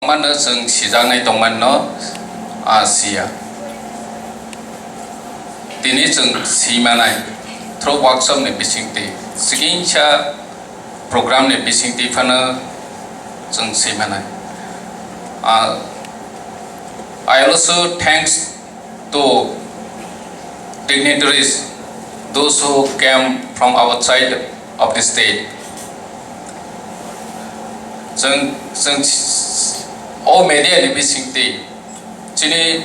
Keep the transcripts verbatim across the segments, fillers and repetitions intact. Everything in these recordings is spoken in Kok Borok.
Mano chwng sijaknai tongmani no, ah, siya. Tini chwng simanai through workshop ni bisingtwi, chikingsa program ni bisingtwi phano chwng simanai. Ah, I also thanks to dignitaries, those who came from outside of the state. Chwng, chwng o media ni bisingtwi chini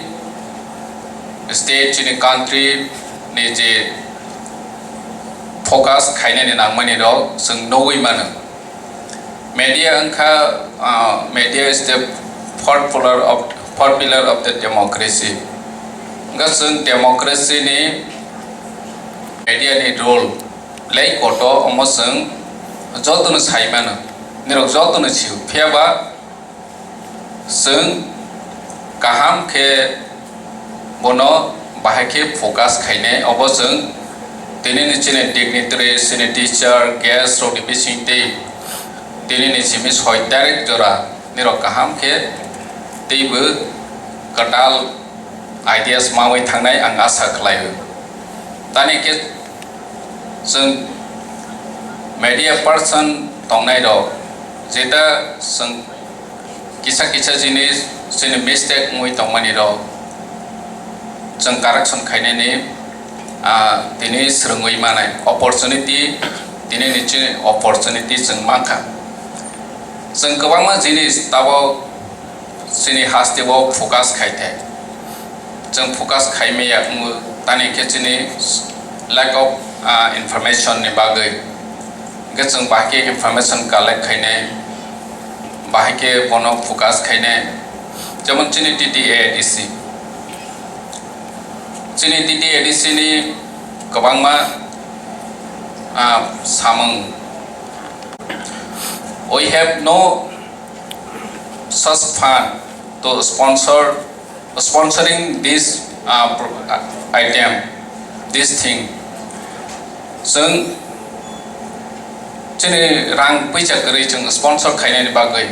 state, chini country ni je focus khainani nangmani rok chwng nugwi mano. Media wngkha, ah, media is the fourth pillar of, fourth pillar of the democracy. Wngkha chwng democracy ni media ni role lai koto omo chwng jotono sai mano, nirok jotono sio. Phiya ba chwng kaham khe bono bahai khe focus khainai, obo chwng tini ni chini dignitary, chini teacher, guest rok ni bisingtwi tini ni simi soi tarik jora nirok kaham khe teibo kwtal ideas mawi thangnai ang asa khlaio. Tani khe chwng media person tongnai rok jeta chwng kisa kisa jinis chini mistake wngwi tongmani rok chwng correction khainani, ah, tini swrwngwi manai opportunity, tini ni chini opportunity chwng mankha. Chwng kwbangma jinis tabok chini haste o focus khai thai. Chwng focus khai maya wngwi tani khe chini lack of, ah, information ni bagwi. Hwnkhe chwng bahai khe information collect khainai, bahai khe bono focus khainai. Jemon chini T T A D C. Chini T T A D C ni kwbangma, ah, samung. We have no such fund to sponsor, sponsoring this, uh, pro-, uh, item, this thing. Chwng chini rang puisa kwrwi chwng sponsor khainani bagwi.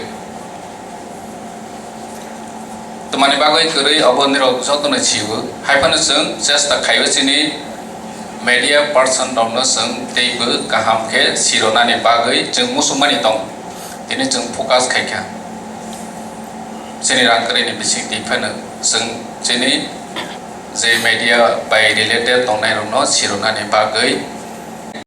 Tamani bagwi kwrwi obo nirok jotono sio. Haiphano chwng chesta khaio chini media person rokno chwng teibo kaham khe sironani bagwi chwng muchungmani tong. Tini chwng focus khaikha. Chini rang kwrwini bisingtwi phano chwng chini je media bai related tongnai rokno sironani bagwi